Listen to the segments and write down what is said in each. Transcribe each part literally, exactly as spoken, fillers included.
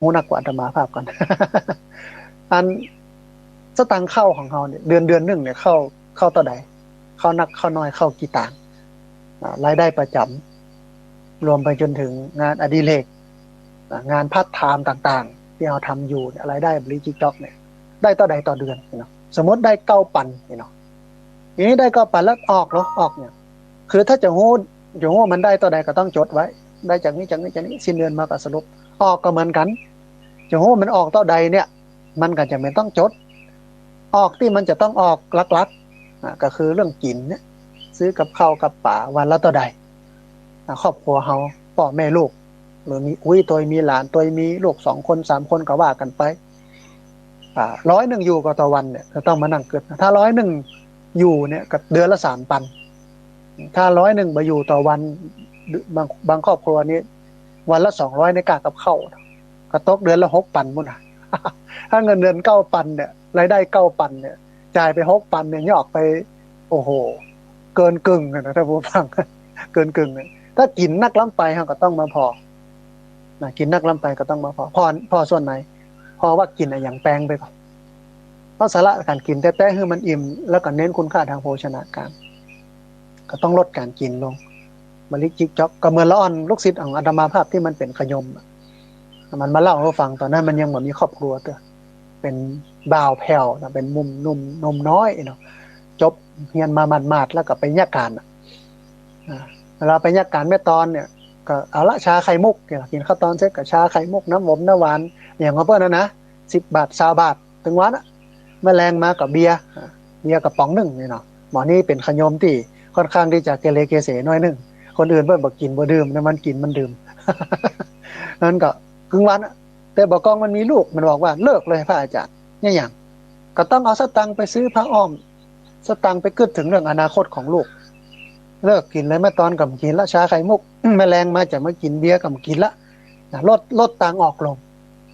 ฮู้นักกว่าอาตมาภาพก่อน อันสตางค์เข้าของเฮาเนี่ย เดือน เดือนนึ่งเนี่ยเข้า เข้าเต้าใด เข้านักเข้าน้อย เข้ากี่ตางค์ อ่ารายได้ประจ๋ำ รวมไปจ๋นเถิงงานอดิเรก อ่างานพาร์ทไทม์ต่างๆ ตี้เฮาทำอยู่เนี่ย รายได้บริจิกจ๊อกเนี่ย ได้เต้าใดต่อเดือนเนาะ สมมุติได้เก้าปันเนาะ ทีนี้ได้เก้าปันแล้วออกเหรอ ออกเนี่ย คือถ้าจะฮู้ จะฮู้มันได้เต้าใดก็ต้องจดไว้ ได้จากนี้ จากนี้ จากนี้ สิ้นเดือนมาก็สรุป ออกก็เหมือนกั๋น จะฮู้มันออกเต้าใดเนี่ย มันก็จะไม่ต้องจด ออกตี้มันจะต้องออกหลักๆ อ่ะ ก็คือเรื่องกิ๋นเนี่ย ซื้อกับข้าวกับป๋าวันละเต้าใด อ่ะ ครอบครัวเฮา ป้อแม่ลูก หรือมีอุ๊ยตวย มีหลานตวย มีลูกสองคนสามคนก็ว่ากั๋นไป อ่า ร้อยนึ่งอยู่ก่อต่อวันเนี่ย จะต้องมานั่งกึ๊ด ถ้าร้อยนึ่งอยู่เนี่ย ก็เดือนละสามปัน ถ้าร้อยนึ่งบ่อยู่ต่อวัน บาง บางครอบครัวนี่ วันละสองร้อยในก้ากับข้าว ก็ตกเดือนละหกปันปู๊นน่ะ ถ้าเงินเดือนเก้าปันเนี่ย รายได้เก้าปันเนี่ย จ่ายไปหกปันเนี่ย ยอดไป โอ้โห เกินกึ่งอะนะ ท่านผู้ฟัง เกินกึ่งอะ ถ้ากิ๋นนักล้ำไป เฮาก็ต้องมาผ่อ นะ กิ๋นนักล้ำไปก็ต้องมาผ่อ ผ่อ ผ่อส่วนไหน ผ่อว่ากิ๋นอะหยังแปงไปก่อน เพราะสาระก๋านกิ๋นแต๊ๆ หื้อมันอิ่ม แล้วก็เน้นคุณค่าทางโภชนาการ ก็ต้องลดก๋านกิ๋นลง บริจิกจ๊อก ก็เหมือนละอ่อนลูกศิษย์ของอาตมาภาพตี้มันเป๋นขยมอะ มันมาเล่าหื้อฟัง ต๋อนนั้นมันยังบ่มีครอบครัวเตื้อ เป๋นบ่าวแผ่วนะ เป๋นหนุ่ม หนุ่ม หนุ่มน้อยเนาะ จบเฮียนมาหมาดๆ แล้วก็ไปเยียะก๋านอะ อ่า เวลาไปเยียะก๋านแม่ตอนเนี่ย ก็เอาละ ชาไข่มุกเนี่ย กิ๋นข้าวตอนเสร็จก็ชาไข่มุก น้ำหวมน้ำหวาน อย่างของเปิ้นน่ะนะ สิบบาท ซาวบาท ตึงวันอะ แม่แลงมาก็เบียร์ อ่า เบียร์กระป๋องนึ่งนี่เนาะ หมอนี่เป๋นขยมตี้ค่อนข้างตี้จะเกเรเกเสหน้อยนึ่ง คนอื่นเปิ้นบ่กิ๋นบ่ดื่ม แต่มันกิ๋นมันดื่ม นั้นก็กึ่งวันอะ แต่บ่ากองมันมีลูก มันบอกว่า เลิกเลยพระอาจารย์ เนี่ยหยัง ก็ต้องเอาสตางค์ไปซื้อผ้าอ้อม สตางค์ไปกึ๊ดเถิงเรื่องอนาคตของลูก เลิกกิ๋นเลย แม่ตอนก็บ่กิ๋นละ ชาไข่มุก แม่แลงมาจะมากิ๋นเบียร์ก็บ่กิ๋นละ นะ ลด ลดตางออกลง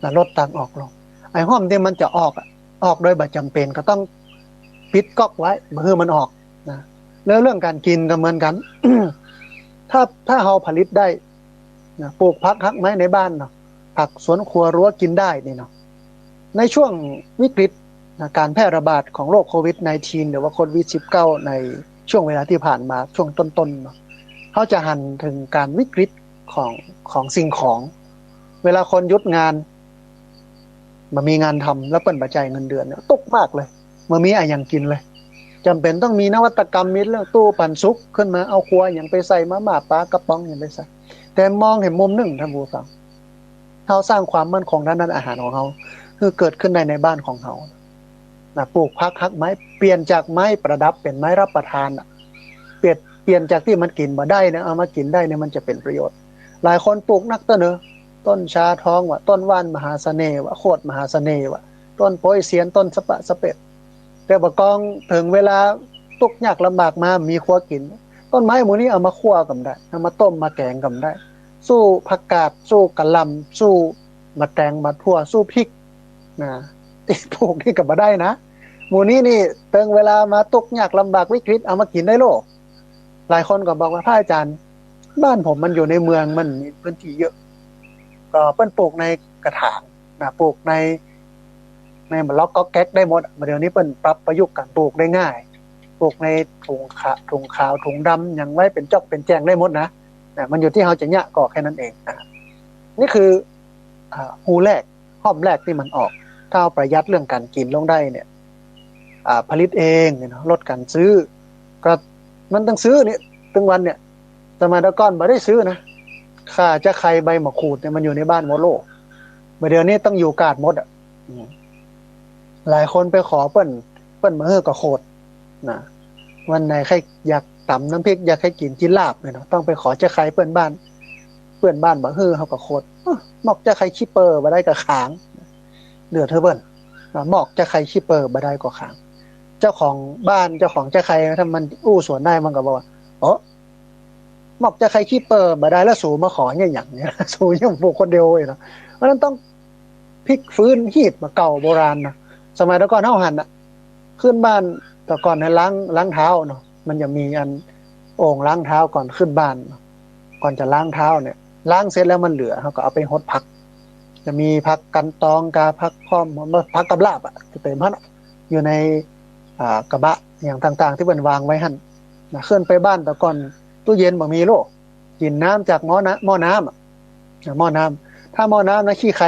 นะ ลดตางออกลง ไอ้ห้อมตี้มันจะออกอะ ออกโดยบ่จ๋ำเป๋น ก็ต้องปิดก๊อกไว้ บ่หื้อมันออก นะ แล้วเรื่องก๋านกิ๋นก็เหมือนกั๋น ถ้า ถ้าเฮาผลิตได้ นะ ปลูกผักฮักไม้ในบ้านเนาะ ผักสวนครัวรั้วกิ๋นได้นี่เนาะ ในช่วงวิกฤตนะ ก๋านแพร่ระบาดของโรคโควิดสิบเก้า หรือว่าโควิดสิบเก้า ในช่วงเวลาตี้ผ่านมา ช่วงต้นๆ เนาะ เฮาจะหันเถิงก๋านวิกฤตของ ของสิ่งของ เวลาคนหยุดงาน บ่มีงานทำ แล้วเปิ้นบ่จ่ายเงินเดือนเนี่ย ตุ๊กมากเลย บ่มีอะหยังกิ๋นเลย จ๋ำเป๋นต้องมีนวัตกรรม มีเรื่องตู้ปันสุกขึ้นมา เอาครัวหยังไปใส่ มาม่า ป๋ากระป๋องหยังไปใส่ แต่มองเห็นมุมนึ่ง ท่านผู้ฟัง เฮาสร้างความมั่นคงด้านด้านอาหารของเฮา คือเกิดขึ้นได้ในบ้านของเฮา นะ ปลูกผักฮักไม้ เปลี่ยนจากไม้ประดับเป๋นไม้รับประทานอะ เปลี่ยน เปลี่ยนจากตี้มันกิ๋นบ่ได้นะ เอามากิ๋นได้เนี่ย มันจะเป๋นประโยชน์ หลายคนปลูกนักเตื้อเนอะ ต้นชาทองวะ ต้นว่านมหาเสน่ห์วะ โคตรมหาเสน่ห์วะ ต้นโป๊ยเซียน ต้นสะปะสะเปะ แต่บ่ากองเถิงเวลาตุ๊กยากลำบากมา มีครัวกิ๋น ต้นไม้หมู่นี้เอามาคั่วก็บ่ได้ เอามาต้มมาแก๋งก็บ่ได้ สู้ผักกาด สู้กะหล่ำ สู้มะแตง มะถั่ว สู้พริก นะ ตี้ปลูกนี่ก็บ่ได้นะ หมู่นี้นี่ เถิงเวลามาตุ๊กยากลำบากวิกฤต เอามากิ๋นได้โล หลายคนก็บอกว่า พระอาจารย์ บ้านผมมันอยู่ในเมือง มันมีพื้นที่เยอะ ก็เปิ้นปลูกในกระถางนะ ปลูกใน ในบ่าล็อกก๊อกแก๊กได้หมดอะ บ่าเดี่ยวนี้เปิ้นปรับประยุกต์ก๋านปลูกได้ง่าย ปลูกในถุงขะ ถุงขาว ถุงดำ หยังไว้เป๋นจ๊อกเป๋นแจงได้หมดนะ นะ มันอยู่ตี้เฮาจะเยียะก่อแค่นั้นเอง อ่า นี่คือ อ่า ฮูแรก ห้อมแรกตี้มันออก ถ้าเฮาประหยัดเรื่องก๋านกิ๋นลงได้เนี่ย อ่า ผลิตเองเนี่ยเนาะ ลดก๋านซื้อ ก็มันต้องซื้อเนี่ย ตึงวันเนี่ย สมัยแต่ก่อนบ่ได้ซื้อนะ ข่า จะใค่ ใบมะขูดเนี่ย มันอยู่ในบ้านหมดโล บ่าเดี่ยวนี้ต้องอยู่กาดหมดอะ อืม หลายคนไปขอเปิ้น เปิ้นบ่หื้อก็โขดนะ วันไหนใค่อยากต๋ำน้ำพริก อยากใค่กิ๋นจิลาบเนี่ยเนาะ ต้องไปขอจะใค่เปื้อนบ้าน เปื้อนบ้านบ่หื้อ เฮาก็โขด อ๊ะ มอกจะใค่ขี้เปอบ่ได้ก็ขาง เดือดหื้อเปิ้นนะ มอกจะใค่ขี้เปอบ่ได้ก็ขาง เจ้าของบ้าน เจ้าของจะใค่ ถ้ามันอู้สวนได้ มันก็บอกว่า โอ้ มอกจะใค่ขี้เปอบ่ได้แล้ว สูมาขอเนี่ยหยังเนี่ย สูยังปลูกคนเดียวเองเนาะ เพราะฉะนั้นต้องพลิกฟื้นฮีตบ่าเก่าโบราณนะ สมัยแต่ก่อนเฮาหันน่ะ ขึ้นบ้าน แต่ก่อนเนี่ยล้าง ล้างเท้าเนาะ มันจะมีอันโอ่งล้างเท้าก่อนขึ้นบ้านเนาะ ก่อนจะล้างเท้าเนี่ย ล้างเสร็จแล้วมันเหลือ เฮาก็เอาไปหดผัก จะมีผักกัณฑ์ตอง กาผักหอม ผักกับลาบอะ เต๋มหั้นอะ อยู่ใน อ่า กระบะอย่างต่างๆ ตี้เปิ้นวางไว้หั้นนะ ขึ้นไปบ้านแต่ก่อน ตู้เย็นบ่มีโลก กิ๋นน้ำจากหม้อน้ำ หม้อน้ำอะ หม้อน้ำ ถ้าหม้อน้ำนะ ขี้ไค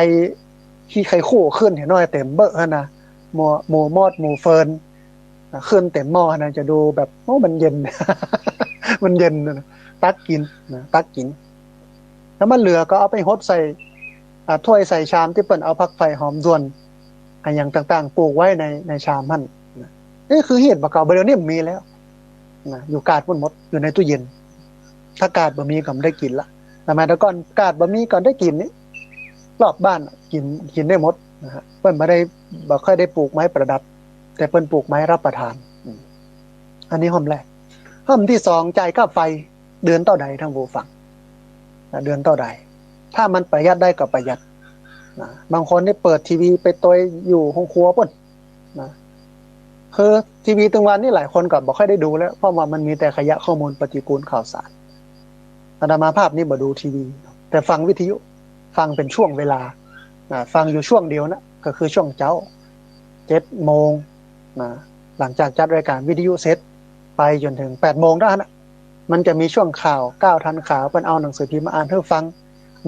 ขี้ไคคู่ขึ้นเหียน้อยเต๋มเบ้อหั้นนะ หมู่ หมู่มอด หมู่เฟิร์น นะ ขึ้นเต๋มหม้อหั้นนะ จะดูแบบ โอ้ มันเย็น มันเย็นนะ ตักกิ๋นนะ ตักกิ๋น แล้วมันเหลือก็เอาไปหดใส่ อ่า ถ้วยใส่ชามตี้เปิ้นเอาผักไผ่หอมด่วน อะหยังต่างๆ ปลูกไว้ใน ในชามหั้นนะ นี่คือฮีตบ่าเก่า บ่าเดี่ยวนี้บ่มีแล้วนะ อยู่ก๊าดปุ้นหมด อยู่ในตู้เย็น ถ้าก๊าดบ่มีก็บ่ได้กิ๋นละ สมัยแต่ก่อนก๊าดบ่มีก็ได้กิ๋นนี่ รอบบ้านกิ๋น กิ๋นได้หมดนะฮะ เปิ้นบ่ได้ บ่ค่อยได้ปลูกไม้ประดับ แต่เปิ้นปลูกไม้รับประทาน อืม อันนี้ห้อมแรก ห้อมตี้สอง จ่ายค่าไฟ เดือนเต้าใด ท่านผู้ฟัง นะ เดือนเต้าใด ถ้ามันประหยัดได้ก็ประหยัดนะ บางคนนี่เปิดทีวีไปตวยอยู่ห้องครัวปุ้นนะ คือทีวีตึงวันนี่หลายคนก็บ่ค่อยได้ดูแล้ว เพราะว่ามันมีแต่ขยะ ข้อมูลปฏิกูล ข่าวสาร อาตมาภาพนี่บ่ดูทีวี แต่ฟังวิทยุ ฟังเป๋นช่วงเวลานะ ฟังอยู่ช่วงเดียวนะ ก็คือช่วงเจ๊า เจ็ดโมงนะ หลังจากจัดรายการวิทยุเสร็จ ไปจ๋นเถิงแปดโมงเต้าหั้นนะ มันจะมีช่วงข่าว ก้าวทันข่าว เปิ้นเอาหนังสือพิมพ์มาอ่านหื้อฟัง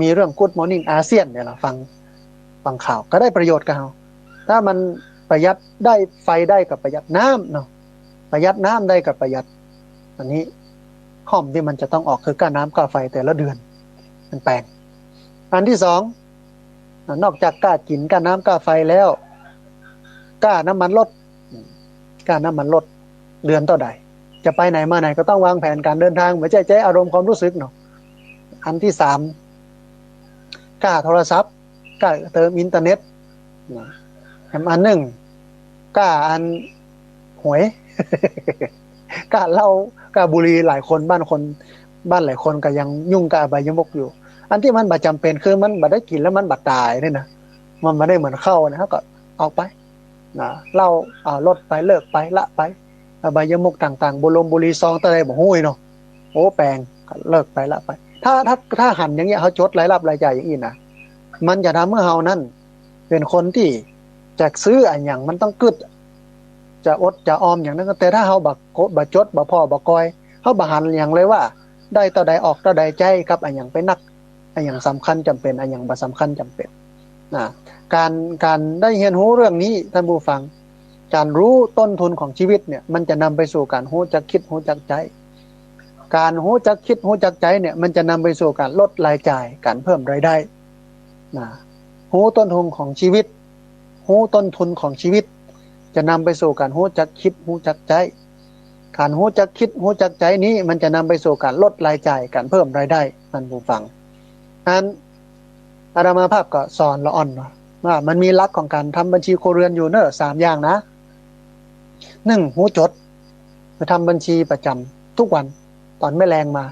มีเรื่อง Good Morning อาเซียนเนี่ยล่ะ ฟัง ฟังข่าวก็ได้ประโยชน์กับเฮา ถ้ามันประหยัดได้ ไฟได้ก็ประหยัด น้ำเนาะ ประหยัดน้ำได้ก็ประหยัด อันนี้ห้อมตี้มันจะต้องออกคือก้าน้ำก้าไฟแต่ละเดือน มันแปง อันตี้สอง นอกจากก้ากิ๋น ก้าน้ำก้าไฟแล้ว ก้าน้ำมันรถ อืม ก้าน้ำมันรถ เดือนเต้าใด จะไปไหนมาไหนก็ต้องวางแผนการเดินทาง บ่ใจ้ใจ๊อารมณ์ความรู้สึกเนาะ อันตี้สาม ก้าโทรศัพท์ ก้าเติมอินเทอร์เน็ตนะ แถมอันนึ่ง ก้าอันหวย ก้าเหล้า ก้าบุหรี่ หลายคน บ้านคน บ้านหลายคนก็ยังยุ่งกับอบายมุขอยู่ อันตี้มันบ่จ๋ำเป๋นคือมันบ่ได้กิ๋นแล้วมันบ่ต๋ายนี่นะ มันบ่ได้เหมือนข้าวนะ ก็เอาไป นะ เหล้า อ่า ลดไป เลิกไป ละไป อบายมุขต่างๆ บุหรงบุหรี่ ซองเต้าใดบ่ฮู้เนาะ โอ้ แปง ก็เลิกไป ละไป ถ้า ถ้า ถ้าหันอย่างเงี้ย เฮาจดรายรับรายจ่ายอย่างอี้นะ มันจะทำหื้อเฮานั้น เป๋นคนตี้จะซื้ออะหยังมันต้องกึ๊ด จะอดจะออมอย่างนั้น แต่ถ้าเฮาบ่ บ่จด บ่ผ่อ บ่กอย เฮาบ่หันอะหยังเลยว่า ได้เต้าใด ออกเต้าใด ใจ๊กับอะหยังไปนัก อะหยังสำคัญจ๋ำเป๋น อะหยังบ่สำคัญจ๋ำเป๋นนะ การ การได้เฮียนฮู้เรื่องนี้ ท่านผู้ฟัง การฮู้ต้นทุนของชีวิตเนี่ย มันจะนำไปสู่การฮู้จักกึ๊ด ฮู้จักใจ๊ การฮู้จักกึ๊ด ฮู้จักใจ๊เนี่ย มันจะนำไปสู่การลดรายจ่าย การเพิ่มรายได้นะ ฮู้ต้นทุนของชีวิต ฮู้ต้นทุนของชีวิต จะนำไปสู่การฮู้จักกึ๊ด ฮู้จักใจ๊ การฮู้จักกึ๊ด ฮู้จักใจ๊นี้ มันจะนำไปสู่การลดรายจ่าย การเพิ่มรายได้ ท่านผู้ฟัง อันอาตมาภาพก็สอนละอ่อนเนาะ ว่ามันมีหลักของการทำบัญชีครัวเรือนอยู่เนอะ สามอย่างนะ นึ่ง ฮู้จด คือทำบัญชีประจ๋ำทุกวัน ต๋อนแม่แลงมา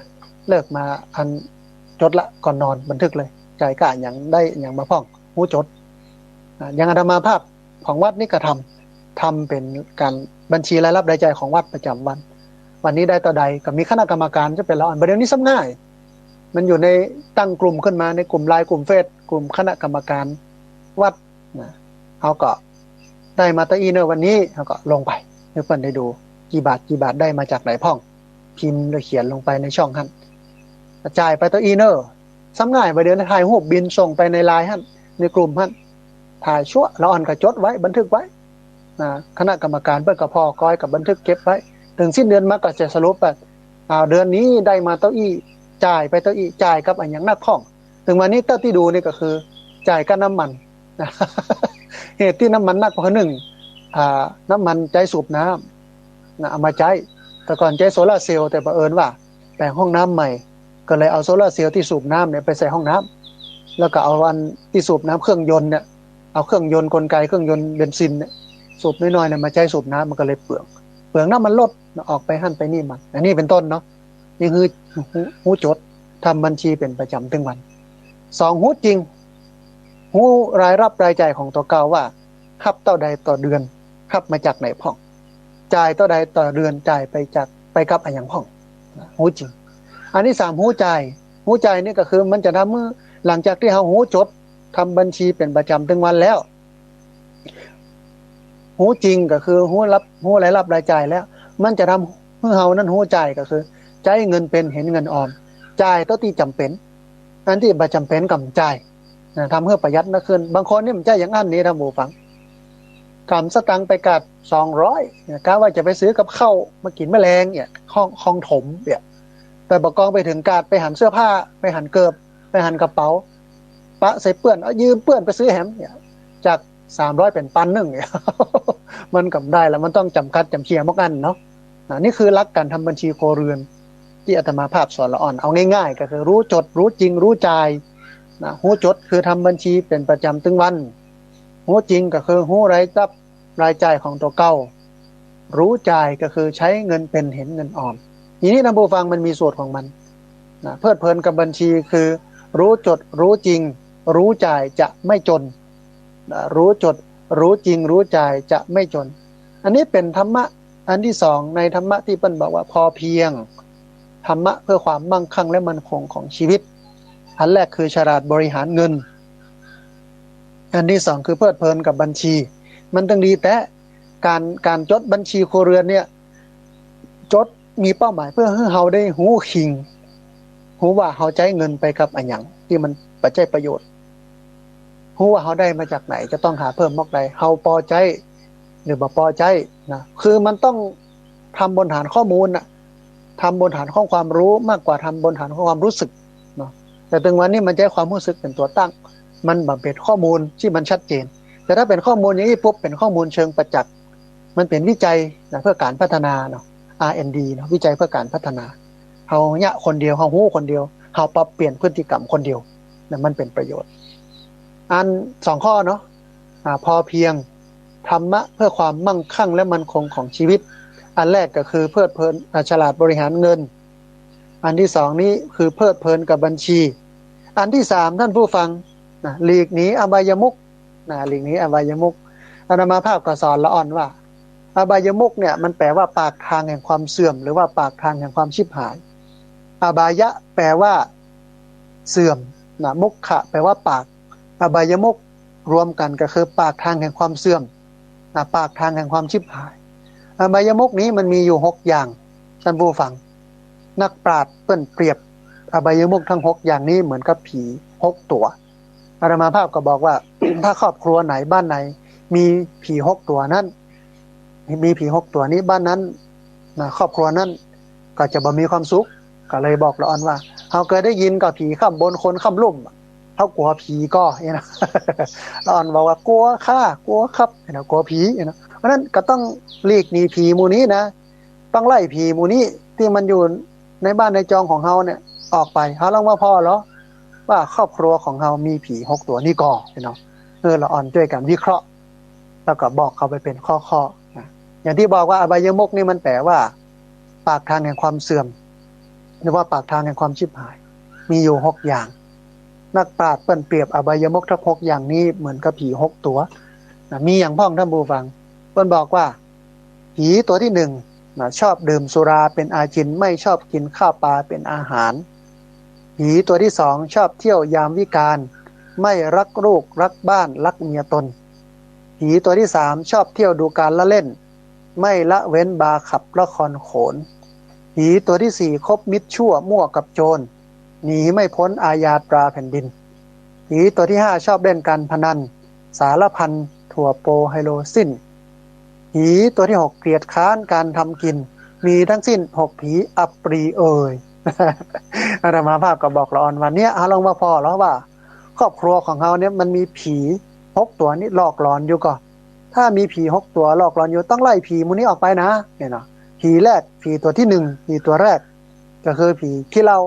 เลิกมา อันจดละ ก่อนนอนบันทึกเลย จ่ายก้าอะหยัง ได้อะหยังมาพ่อง ฮู้จด อ่า อย่างอาตมาภาพของวัดนี่ก็ทำ ทำเป๋นการบัญชีรายรับรายจ่ายของวัดประจ๋ำวัน วันนี้ได้เต้าใด ก็มีคณะกรรมการจะเป๋นละอ่อน บ่าเดี่ยวนี้ซ้ำง่าย มันอยู่ใน ตั้งกลุ่มขึ้นมา ในกลุ่มไลน์ กลุ่มเฟซ กลุ่มคณะกรรมการวัดนะ เฮาก็ได้มาเต้าอี้เนอะ วันนี้ เฮาก็ลงไปหื้อเปิ้นได้ดู กี่บาท กี่บาท ได้มาจากไหนพ่อง พิมพ์หรือเขียนลงไปในช่องหั้น จ่ายไปเต้าอี้เนอะ ซ้ำง่าย บ่าเดี่ยวนี้ถ่ายฮูปบิลส่งไปในไลน์หั้น ในกลุ่มหั้น ถ่ายจั๊ว ละอ่อนก็จดไว้ บันทึกไว้นะ คณะกรรมการเปิ้นก็ผ่อกอยกับบันทึกเก็บไว้ เถิงสิ้นเดือนมาก็จะสรุปว่า อ่า เดือนนี้ได้มาเต้าอี้ จ่ายไปเต้าอี้ จ่ายกับอะหยังนักพ่อง เถิงวันนี้เต้าตี้ดูนี่ก็คือจ่ายก้าน้ำมันนะ เหตุตี้น้ำมันนักก็คือนึ่ง อ่า น้ำมันใจ๊สูบน้ำนะ เอามาใจ๊ แต่ก่อนใจ๊โซลาร์เซลล์ แต่บังเอิญว่าแป๋งห้องน้ำใหม่ ก็เลยเอาโซลาร์เซลล์ตี้สูบน้ำเนี่ยไปใส่ห้องน้ำ แล้วก็เอาอันตี้สูบน้ำเครื่องยนต์เนี่ย เอาเครื่องยนต์กลไกเครื่องยนต์เบนซินเนี่ย สูบน้อยๆ เนี่ยมาใจ๊สูบน้ำ มันก็เลยเปลือง เปลืองน้ำมันรถ ออกไปหั้นไปนี่มา อันนี้เป๋นต้นเนาะ นี่คือฮู้ ฮู้จด ทำบัญชีเป๋นประจ๋ำตึงวัน สอง ฮู้จริง ฮู้รายรับรายจ่ายของตั๋วเก่าว่า ฮับเต้าใดต่อเดือน ฮับมาจากไหนพ่อง จ่ายเต้าใดต่อเดือน จ่ายไปจาก ไปกับอะหยังพ่อง ฮู้จริง อันตี้สาม ฮู้จ่าย ฮู้จ่ายนี่ก็คือมันจะทำหื้อ หลังจากตี้เฮาฮู้จด ทำบัญชีเป๋นประจ๋ำตึงวันแล้ว ฮู้จริงก็คือฮู้รับ ฮู้รายรับรายจ่ายแล้ว มันจะทำหื้อเฮานั้นฮู้จ่ายก็คือ ใจ๊เงินเป๋น หันเงินอ่อม จ่ายเต้าตี้จ๋ำเป๋น อันตี้บ่จ๋ำเป๋นก็บ่จ่ายนะ ทำหื้อประหยัดนักขึ้น บางคนนี่มันใจ๊อย่างอั้นนี่ ท่านผู้ฟัง ก๋ำสตางค์ไปกาดสองร้อยเนี่ย กะว่าจะไปซื้อกับข้าวมากิ๋นมื้อแลงเนี่ย ห้อง ห้องถมเนี่ย แต่บ่ากองไปเถิงกาด ไปหันเสื้อผ้า ไปหันเกิบ ไปหันกระเป๋า ปะใส่เปื้อน เอายืมเปื้อนไปซื้อแหมเนี่ย จากสามร้อยเป๋นปันนึ่งเนี่ย มันก็บ่ได้ละ มันต้องจ๋ำกัดจ๋ำเขี่ยหมดอั้นเนาะ อ่า นี่คือหลักก๋านทำบัญชีครัวเรือน ตี้อาตมาภาพสอนละอ่อน เอาง่ายๆ ก็คือฮู้จด ฮู้จริง ฮู้จ่ายนะ ฮู้จดคือทำบัญชีเป๋นประจ๋ำตึงวัน ฮู้จริงก็คือฮู้รายรับรายจ่ายของตั๋วเก่า ฮู้จ่ายก็คือใจ๊เงินเป๋น หันเงินอ่อม ทีนี้ท่านผู้ฟัง มันมีสูตรของมันนะ เพลิดเพลินกับบัญชีคือฮู้จด ฮู้จริง ฮู้จ่ายจะไม่จนนะ ฮู้จด ฮู้จริง ฮู้จ่ายจะไม่จน อันนี้เป๋นธรรมะอันตี้สองในธรรมะตี้เปิ้นบอกว่าพอเพียง ธรรมะเพื่อความมั่งคั่งและมั่นคงของชีวิต อันแรกคือฉลาดบริหารเงิน อันตี้สองคือเพลิดเพลินกับบัญชี มันตึงดีแต๊ ก๋าน ก๋านจดบัญชีครัวเรือนเนี่ย จดมีเป้าหมายเพื่อหื้อเฮาได้ฮู้คิง ฮู้ว่าเฮาใจ๊เงินไปกับอะหยังตี้มันบ่ใจ้ประโยชน์ ฮู้ว่าเฮาได้มาจากไหน จะต้องหาเพิ่มมอกใด เฮาปอใจ๊หรือบ่ปอใจ๊นะ คือมันต้องทำบนฐานข้อมูลน่ะ ทำบนฐานของความฮู้มากกว่าทำบนฐานของความฮู้สึกเนาะ แต่ตึงวันนี้มันใจ๊ความฮู้สึกเป๋นตั๋วตั้ง มันบ่เป๋นข้อมูลตี้มันชัดเจน แต่ถ้าเป๋นข้อมูลอย่างนี้ปุ๊บ เป๋นข้อมูลเชิงประจักษ์ มันเป๋นวิจัยนะ เพื่อก๋านพัฒนาเนาะ อาร์แอนด์ดี เนาะ วิจัยเพื่อก๋านพัฒนา เฮาเยียะคนเดียว เฮาฮู้คนเดียว เฮาปรับเปลี่ยนพฤติกรรมคนเดียวนะ มันเป๋นประโยชน์ อันสองข้อเนาะ อ่า พอเพียง ธรรมะเพื่อความมั่งคั่งและมั่นคงของชีวิต อันแรกก็คือเพลิดเพลิน อ่า ฉลาดบริหารเงิน อันตี้สองนี้คือเพลิดเพลินกับบัญชี อันตี้สาม ท่านผู้ฟังนะ หลีกหนีอบายมุขนะ หลีกหนีอบายมุข อาตมาภาพก็สอนละอ่อนว่า อบายมุขเนี่ยมันแปลว่าปากทางแห่งความเสื่อม หรือว่าปากทางแห่งความฉิบหาย อบายะแปลว่าเสื่อมนะ มุขะแปลว่าปาก อบายมุขรวมกั๋นก็คือปากทางแห่งความเสื่อมนะ ปากทางแห่งความฉิบหาย อบายมุขนี้มันมีอยู่หกอย่าง ท่านผู้ฟัง นักปราชญ์เปิ้นเปรียบอบายมุขทั้งหกอย่างนี้เหมือนกับผีหกตั๋ว อาตมาภาพก็บอกว่า ถ้าครอบครัวไหนบ้านไหนมีผีหกตั๋วนั้น มีผีหกตั๋วนี้บ้านนั้นนะ ครอบครัวนั้นก็จะบ่มีความสุข ก็เลยบอกละอ่อนว่า เฮาเกยได้ยินก่อผีค่ำบนคนค่ำลุ่ม เฮากลัวผีก่อเนี่ยนะ ละอ่อนบอกว่ากลัวค่ะ กลัวครับเนี่ยนะ กลัวผีเนี่ยนะ เพราะฉะนั้นก็ต้องหลีกหนีผีหมู่นี้นะ ต้องไล่ผีหมู่นี้ตี้มันอยู่ในบ้านในจองของเฮาเนี่ยออกไป เฮาลองมาผ่อลอว่าครอบครัวของเฮามีผีหกตั๋วนี้ก่อเนาะ เออ ละอ่อนจ้วยกั๋นวิเคราะห์ แล้วก็บอกเขาไปเป๋นข้อๆ นะ อย่างตี้บอกว่าอบายมุขนี่มันแปลว่าปากทางแห่งความเสื่อม หรือว่าปากทางแห่งความฉิบหาย มีอยู่หกอย่าง นักปราชญ์เปิ้นเปรียบอบายมุขทั้งหกอย่างนี้เหมือนกับผีหกตั๋วนะ มีอย่างพ่องท่านผู้ฟัง เปิ้นบอกว่า ผีตั๋วตี้หนึ่งนะ ชอบดื่มสุราเป๋นอาจิณ ไม่ชอบกินข้าวปลาเป๋นอาหาร ผีตั๋วตี้สองชอบเที่ยวยามวิกาล ไม่รักลูกรักบ้านรักเมียตน ผีตั๋วตี้สามชอบเที่ยวดูการละเล่น ไม่ละเว้นบาร์ขับละครโขน ผีตั๋วตี้สี่คบมิตรชั่วมั่วกับโจร หนีไม่พ้นอาญาตราแผ่นดิน ผีตั๋วตี้ห้าชอบเล่นการพนัน สารพันถั่วโปไฮโลสิ้น ผีตั๋วตี้หกเกลียดคร้านการทำกิน มีทั้งสิ้นหกผีอัปรีเอ่ย อาตมาภาพก็บอกละอ่อนว่าเนี่ย เฮาลองมาผ่อลอว่าครอบครัวของเฮาเนี่ยมันมีผีหกตั๋วนี้หลอกหลอนอยู่ก่อ ถ้ามีผีหกตั๋วหลอกหลอนอยู่ ต้องไล่ผีหมู่นี้ออกไปนะ เนี่ยเนาะ ผีแรก ผีตั๋วตี้หนึ่ง ผีตั๋วแรก ก็คือผีขี้เหล้า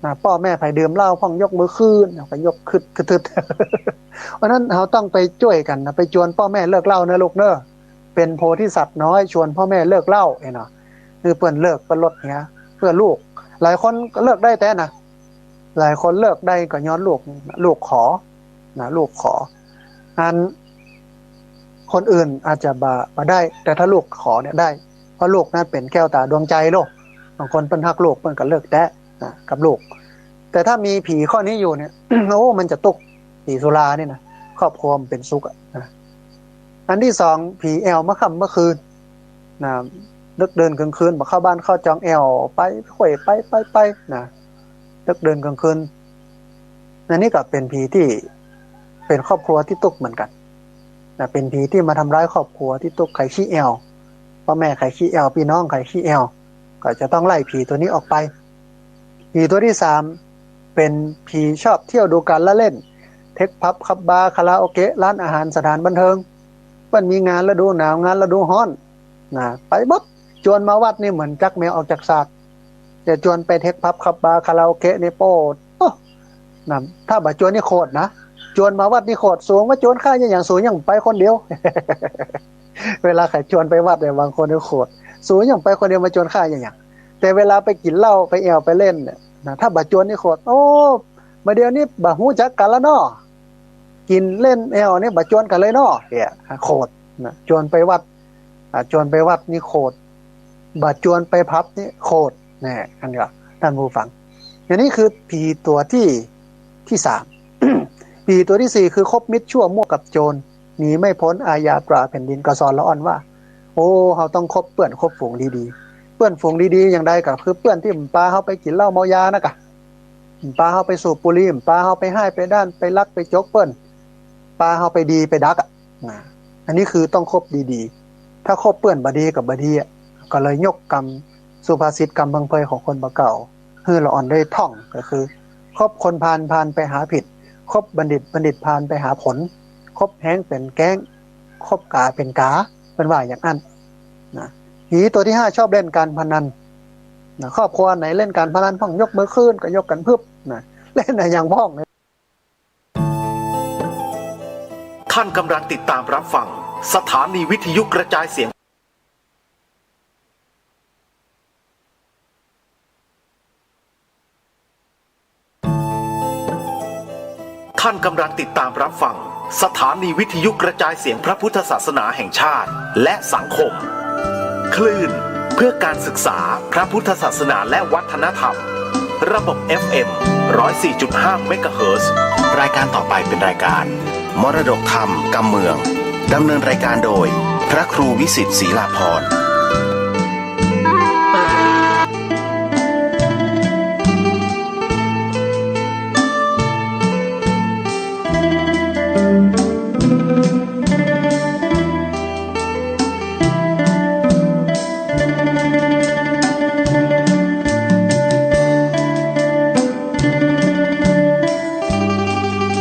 นะ ป้อแม่ใผดื่มเหล้าพ่องยกมือขึ้น แล้วก็ยกขึดขึดขึด เพราะฉะนั้นเฮาต้องไปจ้วยกั๋นนะ ไปจวนป้อแม่เลิกเหล้าเน้อลูกเน้อ เป๋นโพธิสัตว์น้อยชวนป้อแม่เลิกเหล้าเนี่ยเนาะ คือเปิ้นเลิก เปิ้นลดเหีย เพื่อลูก หลายคนก็เลิกได้แต๊นะ หลายคนเลิกได้ก็ย้อนลูก ลูกขอนะ ลูกขอ อันคนอื่นอาจจะบ่ บ่ได้ แต่ถ้าลูกขอเนี่ยได้ เพราะลูกนั้นเป๋นแก้วต๋าดวงใจ๋โลก บางคนเปิ้นฮักลูก เปิ้นก็เลิกแต๊นะ กับลูก แต่ถ้ามีผีข้อนี้อยู่เนี่ย โอ้ มันจะตุ๊กข์ ผีสุรานี่นะ ครอบครัวบ่เป๋นสุขอะนะ อันตี้สอง ผีแอ่วเมื่อค่ำเมื่อคืนนะ ดึกดื่นเกิงคืน บ่เข้าบ้านเข้าจอง แอ่วไปค่อยไปไปไปนะ ดึกดื่นเกิงคืน อันนี้ก็เป๋นผีตี้เป๋นครอบครัวตี้ตุ๊กเหมือนกั๋นนะ เป๋นผีตี้มาทำร้ายครอบครัวตี้ตุ๊ก ใผขี้แอ่ว ป้อแม่ใผขี้แอ่ว ปี้น้องใผขี้แอ่ว ก็จะต้องไล่ผีตั๋วนี้ออกไป ผีตั๋วตี้สาม เป๋นผีชอบเที่ยวดูก๋านละเล่น เทคผับ ผับบาร์ คาราโอเกะ ร้านอาหาร สถานบันเทิง เปิ้นมีงานฤดูหนาว งานฤดูฮ้อนนะ ไปหมด จวนมาวัดนี่เหมือนจับแมวออกจากสาก แต่จวนไปเทคผับ ผับบาร์ คาราโอเกะนี่ โป๊ดโต๊ะนะ ถ้าบ่จวนนี่โขดนะ จวนมาวัดนี่โขด สูมาจวนข้าเยียะหยัง สูยังไปคนเดียว เวลาใผจวนไปวัดเนี่ย บางคนนี่โขด สูยังไปคนเดียว มาจวนข้าเยียะหยัง แต่เวลาไปกิ๋นเหล้า ไปแอ่ว ไปเล่นเนี่ยนะ ถ้าบ่จวนนี่โขด โอ้ บ่าเดี่ยวนี้บ่ฮู้จักกั๋นละเนาะ กิ๋นเล่นแอ่วนี่บ่จวนกั๋นเลยเนาะ เนี่ย โขดนะ จวนไปวัด อ่า จวนไปวัดนี่โขด บ่จวนไปผับนี่โขด แน่ อันนี้ก็ ท่านผู้ฟัง อันนี้คือผีตั๋วตี้ ตี้สาม ผีตั๋วตี้สี่ คือคบมิตรชั่ว มั่วกับโจร หนีไม่พ้นอาญาตราแผ่นดิน ก็สอนละอ่อนว่า โอ้ เฮาต้องคบเปื้อนคบฝูงดีๆ เปื้อนฝูงดีๆ อย่างใด ก็คือเปื้อนตี้บ่ปาเฮาไปกิ๋นเหล้าเมายานะกะ บ่ปาเฮาไปสูบบุหรี่ บ่ปาเฮาไปฮ้ายไปด้าน ไปลักไปจกเปิ้น ปาเฮาไปดีไปดักอะนะ อันนี้คือต้องคบดีๆ ถ้าคบเปื้อนบ่ดีก็บ่ดีอะ ก็เลยยกกำ สุภาษิตกำเพิงเพยของคนบ่าเก่า หื้อละอ่อนได้ท่อง ก็คือ คบคนพาล พาลไปหาผิด คบบัณฑิต บัณฑิตพาลไปหาผล คบแฮ้งเป๋นแก๊ง คบก๋าเป๋นก๋า เปิ้นว่าอย่างอั้นนะ ผีตั๋วตี้ห้า ชอบเล่นการพนันนะ ครอบครัวไหนเล่นการพนันพ่อง ยกมือขึ้น ก็ยกกั๋นพึบนะ เล่นอะหยังพ่อง ท่านกำลังติดตามรับฟังสถานีวิทยุกระจายเสียง ท่านกำลังติดตามรับฟังสถานีวิทยุกระจายเสียงพระพุทธศาสนาแห่งชาติและสังคม คลื่นเพื่อการศึกษาพระพุทธศาสนาและวัฒนธรรม ระบบ เอฟ เอ็ม ร้อยสี่จุดห้า เมกะเฮิรตซ์ รายการต่อไปเป็นรายการมรดกธรรมกำเมือง ดำเนินรายการโดยพระครูวิสิทธิ์ศรีลาภรณ์